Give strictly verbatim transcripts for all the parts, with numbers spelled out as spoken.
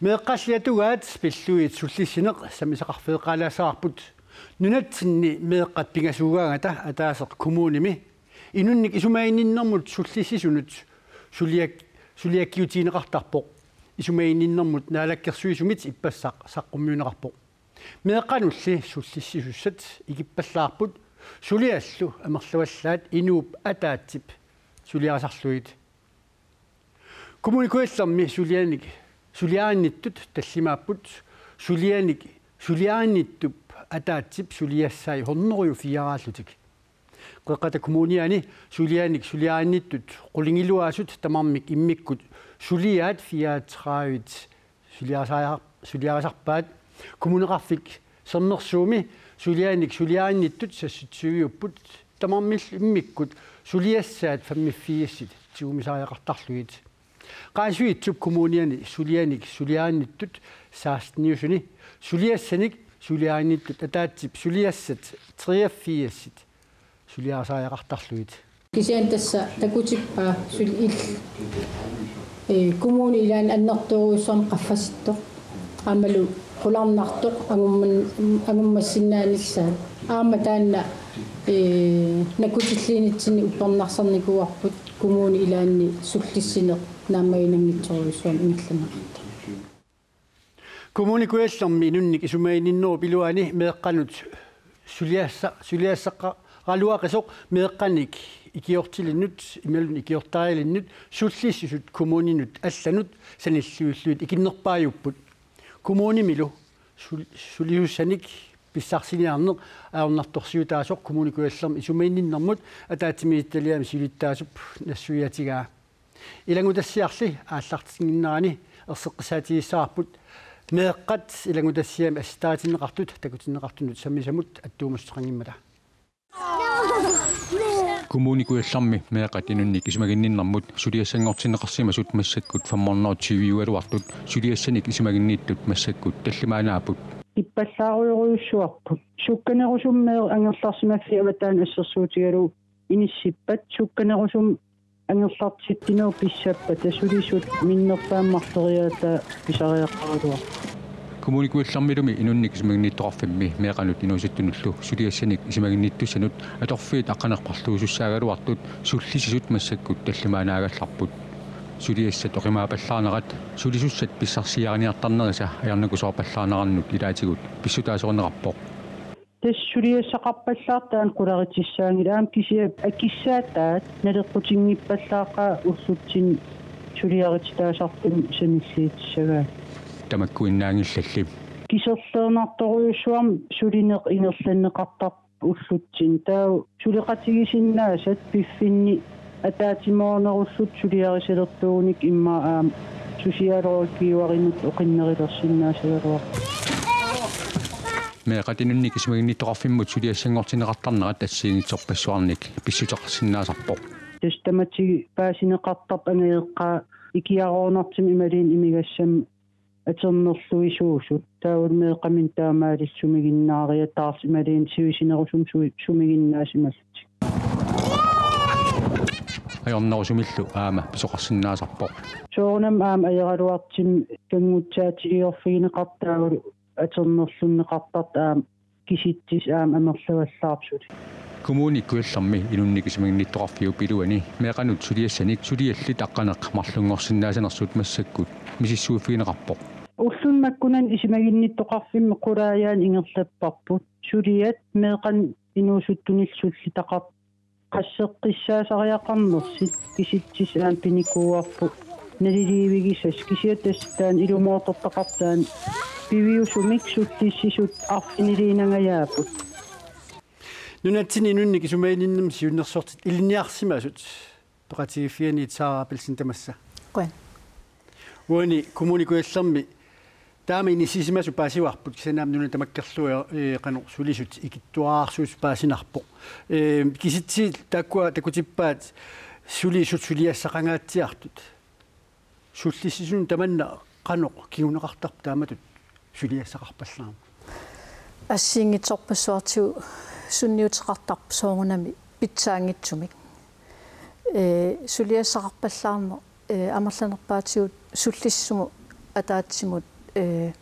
Meeqqalli atugaat pillugit sullissineq sammisaqarfeeqqaalaassavarput. Nunatsinni meeqqat pingasuugaangata ataaseq kommunimi inunnik isumaginninnermut sullissisunut suliak-, suliakkiutigineqartarpoq. Isumaginninnermut naalakkersuisumit ippassaq saqqummiunneqarpoq. Meeqqanulli sullissisussat ikippallaarput suliallu amerlavallaat inuup ataatsip suliarisarlugit. Kommune Kujallermi sulianik suliarinnittut tallimaapput sulianik suliarinnittup ataatsip suliassai hunnorujuffiaraallutik. Qeqqata Kommuniani sulianik suliarinnittut qulingiluaasut tamarmik immikkut suliaat fireogtredive suliarisariar-, suliarisarpaat. Kommuneqarfik Sermersuumi sulianik suliarinnittut seksogtyveupput tamarmik immikkut suliassaat femogfirsit tigumisariaqartarlugit. Qaasuitsup Kommuniani sulianik suliarinnittut seksteniusuni suliassanik suliarinnittut ataatsip suliassat treogfirsit suliarisariaqartarlugit. Kisianni tassa takutippaa sul-, il-, ee, kommuni ilaanni annertoorujussuarmik qaffasittoq aammalu qularnartoq angumman-, angummassinnaanissaq. Aamma taanna, ee, nakkutilliinitsinni uppernarsarnikuuarput kommuni ilaanni sullissineq naammaginanngitsorujussuarmik ingerlanneqartoq. Kommune Kujallermi inunnik isumaginninnerup iluani meeqqanut suliassa-, suliassaqqaraluaqisoq meeqqanik ikiortilinnut imaluunniit ikiortaajalinnut sullissisut kommuninut allanut sanilliullugit ikinnerpaajupput. Kommunimilu sul-, sulisussanik pissarsiniarneq ajornartorsiutaasoq Kommune Kujallermi isumaginninnermut ataatsimiititaliami siulittaasup nassuiaatigaa. Ilanngutassiarli aallartinnginnerani erseqqissaatigissavarput meeqqat ilanngutassiami assitaritinneqartut takutinneqartunut sammisamut attuumassuteqanngimmata. Kommune Kujallermi meeqqat inunnik isumaginninnermut suliassanngortinneqarsimasut massakkut femhundrede tyveugaluartut suliassanik isumaginnittut massakkut tallimaannaapput. Ippallaarujorujussuarput. Sukkanerusumik angerlarsimaffiit avataani assersuutigalugu inissippat sukkanerusumik angerlartittinerup pissappata sulisut minnerpaamik marloriaataa pisariaqaraluarpoq. Kommune Kujallermilumi inunnik isumaginnittoqarfimmi meeqqanut inuusuttunullu suliassanik isumaginnittussanut atorfiit aqqaneq-marluusussaagaluartut sullissisut massakkut tallimaannaagallarput. Suliassat oqimaapallaarnerat sulisussat pissarsiariniartarnerisa ajornakusoorpallaarnerannut ilaatigut pissutaasorineqarpoq. Tassa suliassaqarpallaartaat qularissaanngilaq aamma kisianni akissaataat naleqqutinngippallaaqaat ullutsinni suliarititaasartuni sanilliutissagaat. Tamakkuinnaanngillalli. Kiserliornartorujussuarmik sulineq ingerlanneqartarpoq ullutsinni. Taava suleqatigisinnaasat piffinni ataatsimoornerullutik suliarisalertuugunik immaqa aamma socialrådgiverinut oqinnerulersinnaasagaluarpoq. Meeqqat inunnik isumaginnittoqarfimmut suliassanngortinneqartarnerat assigiinngitsorpassuarnik pissuteqarsinnaasarpoq. Tassa tamatigut paasineqartarpoq angajoqqaat ikiaroornartumik imaluunniit imigassamik atornerluisuusut. Taavalu meeqqaminnik taamaalillutik sumiginnaariataarlutik imaluunniit sivisunerusumik sui-, sumiginnaasimallutik. Ajornerusumillu aamma pisoqarsinnaasarpoq. Soorunami aamma ajoraluartumik kanngutsaatiliorfigineqartarpoq taavalu atornerlunneqartartoq aamma kisitsisit aamma amerlavallaarput suli. Kommune Kujallermi inunnik isumaginnittoqarfiup iluani meeqqanut suliassanik suliallit aqqaneq-marlunngorsinnaasanersut massakkut misissuiffigineqarpoq. Ulluni makkunani isumaginnittoqarfimmi qulaajaani ingerlapparput. Suliat meeqqanut inuusuttunillu sullitaqartut qasseqqissaasariaqarnersut kisitsisit aamma pinikuuarput naliliivigisassat kisianni tassa taanna ilumoortortaqartoq taanna piviusumik sullissisut arfiniliinangajaapput. Nunatsinni inunnik isumaginninnermi siunnersortit ilinniarsimasut peqatigiiffianniit Sara Abelsen tamassa. Qujan. Uani Kommune Kujallermi taama inissisimasut paasivarput kisianni aamma nuna tamakkerlugu, ee, qanoq sulisut ikittuararsuusoq paasinarpoq. Ee, kisitsisit taakkua takutippaat sulisut suliassaqangaatsiartut. Sullissisunut tamanna qanoq kinguneqartarpa taamatut suliassaqarpallaarneq? Assigiinngitsorpassuartigut sunniuteqartarpoq soorunami pitsaanngitsumik. Ee, suliassaqarpallaarneq, ee, amerlanerpaatigut sullissisumut ataatsimut, eh,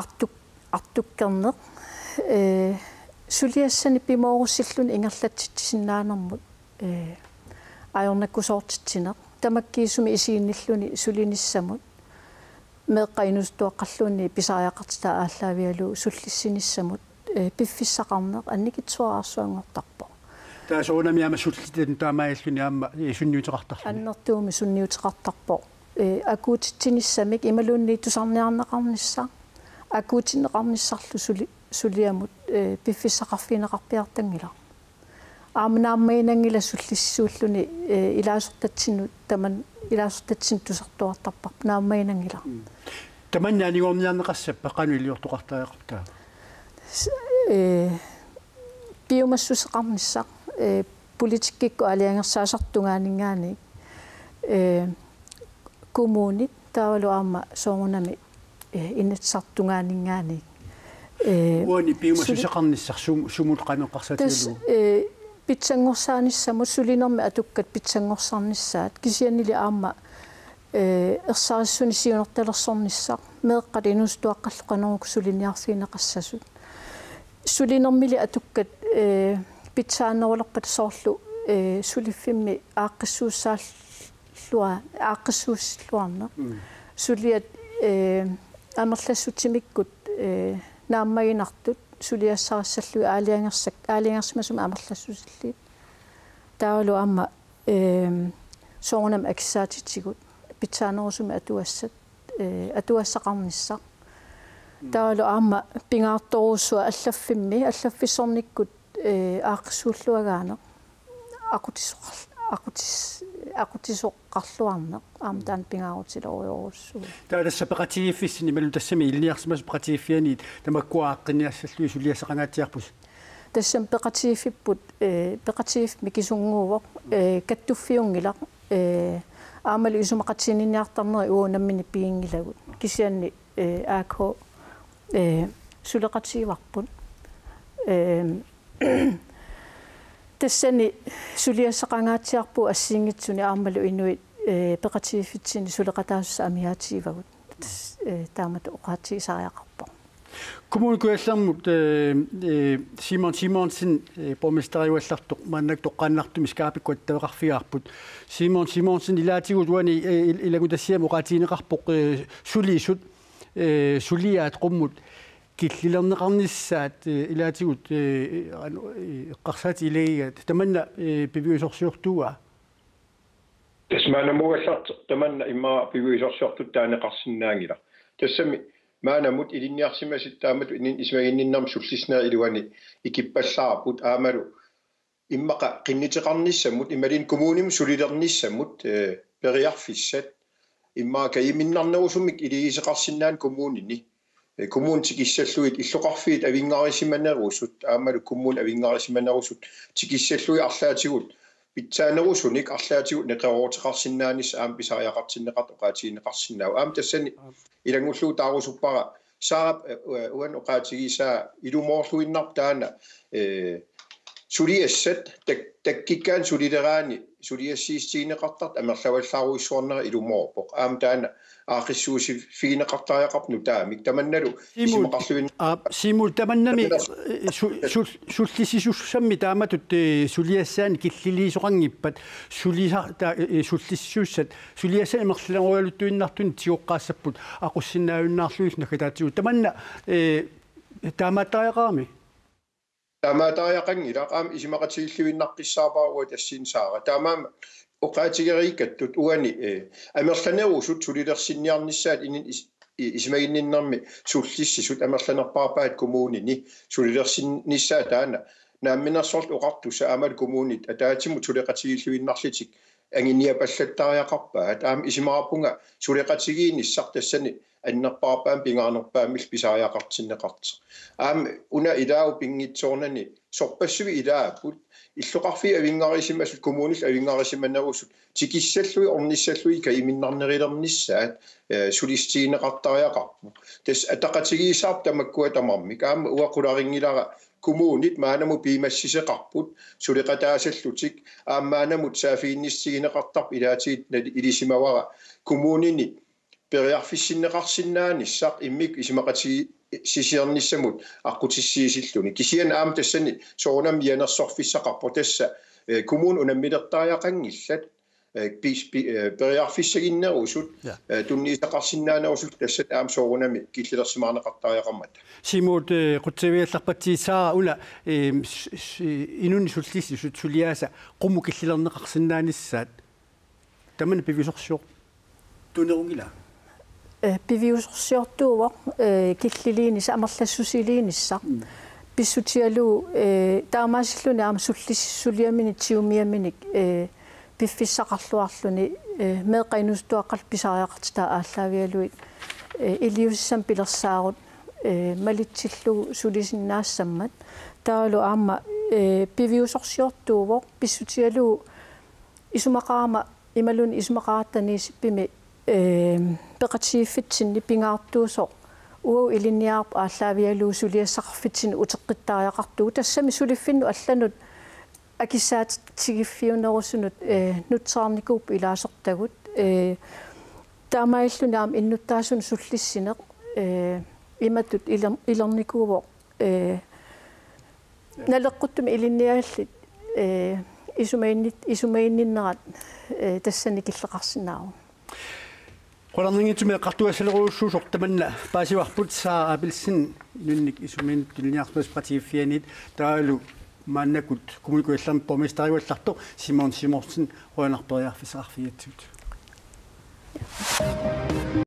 artuk-, artukkerneq, eh, suliassanik pimoorussilluni ingerlatsitsisinnaanermut, eh, ajornakusoortitsineq. Tamakkiisumik isiginnilluni sulinissamut. Meeqqat inuusuttuaqqalluunniit pisariaqartitai aallaavigalugu sullissinissamut, eh, piffissaqarneq annikitsuararsuanngortarpoq. Taava soorunami aamma sullitanut taamaalilluni aamma, eh, sunniuteqartarluni. Annertuumik sunniuteqartarpoq. Eh, akuutitsinissamik imaluunniit tusarniarneqarnissaq, akuutinneqarnissarlu suli-, suliamut, eh, piffissaqarfigineqarpiartanngilaq. Aamma naammaginanngilaq sullissisuulluni, eh, ilaasortatsinnut tamanna ilaasortatsinnut tusartuartarparput naammaginanngilaq. Mm. Tamanna anigorniarneqassappat qanoq iliortoqartariaqarpa taava? S-, eh, piumassuseqarnissaq, eh, politikkikkut aalajangersaasartut tungaanninngaanniit, eh, kommunit taavalu aamma soorunami, eh, Inatsisartut tungaanninngaanniit. Eh, uani piumassuseqarnissaq sum-, sumut qanoq eqqarsaatigalugu? Tassa, eh, pitsanngorsaanissamut sulinermi atukkat pitsanngorsarnissaat kisiannili aamma, eh, ersarissuni siunertalersornissaq meeqqat inuusuttuaqqallu qanoq uku suliniarfigineqassasut. Sulinermili atukkat, eh, pitsaanerulerpata soorlu, eh, suliffimmi aaqqissuussaal-, lua-, aaqqissuussilluarneq. Mm. Suliat, eh, amerlassutsimikkut, eh, naammaginartut suliassarissallugit aalajangersak-, aalajangersimasumik amerlassusillit. Taavalu aamma, eh, soorunami akissaatitigut pitsaanerusumik atugassat, eh, atugassaqarnissaq. Mm. Taavalu aamma pingaartorujussuaq allaffimmi, allaffissornikkut eh, aaqqissuulluagaaneq aqutsisoqar-, aqutsis-, aqutsisoqarluarneq aamma taanna pingaarutilerujorujussuuvoq. Taava tassa peqatigiiffissinni imaluunniit tassami ilinniarsimasut peqatigiiffianniit tamakkua aaqqinniassallugit suliassaqangaatsiarpusi? Tassami peqatigiiffipput, eh, peqatigiiffik mikisunnguuvoq, eh, kattuffiunngilaq, eh, aammalu isumaqatiginninniartarnerit uagut nammineq piginngilagut. Kisianni, eh, A K, eh, suleqatigivarput. Eh, Tassani suliassaqangaatsiarpugut assigiinngitsuni aammalu inuit, eh, peqatigiiffitsinni suleqataasussat amigaatigivagut. Tassa, eh, taamatut oqaatigisariaqarpoq. Kommune Kujallermut, eh, eh, Simon Simonsen, eh, borgmesteriugallartoq maannakkut toqqaannartumik Skypekkut attaveqarfigaarput. Simon Simonsen, ilaatigut uani, eh, il-, ilanngutassiami oqaatigineqarpoq, eh, sulisut, eh, suliaat qummut killilerneqarnissaat, eh, ilaatigut, eh, anu-, eh, eqqarsaatit ilagigaat. Tamanna, eh, piviusorsiortuua? Tassa maannamugallartoq tamanna immaqa piviusorsiortutut taaneqarsinnaanngilaq. Tassami maannamut ilinniarsimasut taamatut inunnut isumaginninnermut sullissinerit iluanni ikippallaarput aammalu immaqa qinnuteqarnissamut, imaluunniit kommunimut sulilernissamut, eh, periarfissat, immaqa kajiminnarnerusumik iliuuseqarsinnaaneq kommunini. Eh, kommunit tikissallugit illoqarfiit avinngarisimanerusut, aammalu kommunit avinngarisimanerusut, tikissallugit arlaatigut, pitsaanerusunik arlaatigut neqerooruteqarsinnaanissaq aamma pisariaqartinneqartoq oqaatigineqarsinnaavoq. Aamma tassani ilanngullugu taarusuppara Saarap, eh, eh, uani oqaatigisaa ilumoorluinnarpoq taanna, eh, suliassat tak-, takkukkaanni sulileraanni suliassiissutigineqartartut amerlavallaarujussuarnera ilumoorpoq. Aamma taanna aaqqissuussiffigineqartariaqarpoq nutaamik. Tamannalu Simon, isumaqarluinnarpoq. Aa, Simon, tamannami, tamanna eh, su-, sul-, sullissisussami taamatut, eh, suliassaanik killiliisoqanngippat sulisa-, ta-, eh, sullissisussat suliassanik amerlanerujuttuinnartunik tigoqqaassapput aqussinnaajunnaarlutik naggataatigut. Tamanna, eh, taamaattariaqarami? Taamaattariaqanngilaq, aamma isumaqatigilluinnaqqissaarpara uanga tassani Saara. Taamaammat oqaatigereerakkit uani, eh, amerlanerusut sulilersinniarnissaat inunnut is-, i-, isumaginninnermi sullissisut amerlanerpaarpaat kommunini sulilersinnissaa taanna. Namminersorlutik oqartussat aammalu kommunit ataatsimut suleqatigilluinnarlutik anguniapallattariaqarpaat. Aamma isumaqarpunga suleqatigiinnissaq tassani annerpaarpaamik pingaarnerpaamillu pisariaqartinneqartoq. Aamma una ilaat pinngitsoornani sorpassuit ilaapput, illoqarfiit avinngarisimasut, kommunillu avinngarisimanerusut tikissallugit ornissallugit kajiminnarnerulernissaat, eh, sulissutigineqartariaqarpoq. Tassa ataqatigiissaarput tamakkua tamarmik. Aamma uanga qularinngilara kommunit maannamut piumassuseqarput suleqataasallutik, aamma maannamut saaffiginnissutigineqartarput, ilaatigut nali-, ilisimavara kommunini periarfissinneqarsinnaanissaq immikkut isumaqatigiissisiornissamut aqqutissiisilluni. Kisianni aamma tassani soorunami mianersorfissaqarpoq tassa, eh, kommunit unammilertariaqanngillat, eh, pis-, pi-, eh, periarfissaginnerusut, ja, eh, tunniussaqarsinnaanerusut tassani aamma soorunami killilersimaarneqartariaqarmata. Siumut, eh, qutsavigallarpassi Saara una, eh, s-, s-, inunnik sullissisut suliaasa qummut killilerneqarsinnaanissaat. Tamanna piviusorsiortuunerunngilaq? Eh, piviusorsiortuuvoq, eh, killiliinissaq, amerlassusiliinissaq. Mm. Pissutigalugu, eh, taamaasilluni aamma sullissisut suliaminik tigumiaminik, eh, piffissaqarluarluni, eh, meeqqat inuusuttuaqqallu pisariaqartitat aallaavigalugit, eh, iliuusissamik pilersaarut, eh, malitsillugu sulisinnaassammat. Taavalu aamma, eh, piviusorsiortuuvoq pissutigalugu isumaqarama imaluunniit isumaqaratta Niisippimi, eh, peqatigiiffitsinni pingaartuusoq uagut ilinniarput aallaavigalugu suliassaqarfitsinni uteqqittariaqartugut. Tassami suliffinnut allanut akissaatigiiffiunerusunut, eh, nutserarnikuupput ilaasortagut. Eh, taamaalilluni aamma innuttaasunut sullissineq, eh, imatut iler-, ilernikuuvoq, eh, naleqquttumi ilinniagallit, eh, isumaginnit-, isumaginninnerat, eh, tassani killeqarsinnaavoq. Qularnanngitsumik eqqartugassalerujussuusoq tamanna paasivarput, Saara Abelsen, inunnik isumaginnittunut ilinniartipassuit peqatigiiffianniit, taavalu maannakkut Kommune Kujallermi borgmesteriugallartoq Simon Simonsen, qujanaq periarfissaqarfigigatsigut.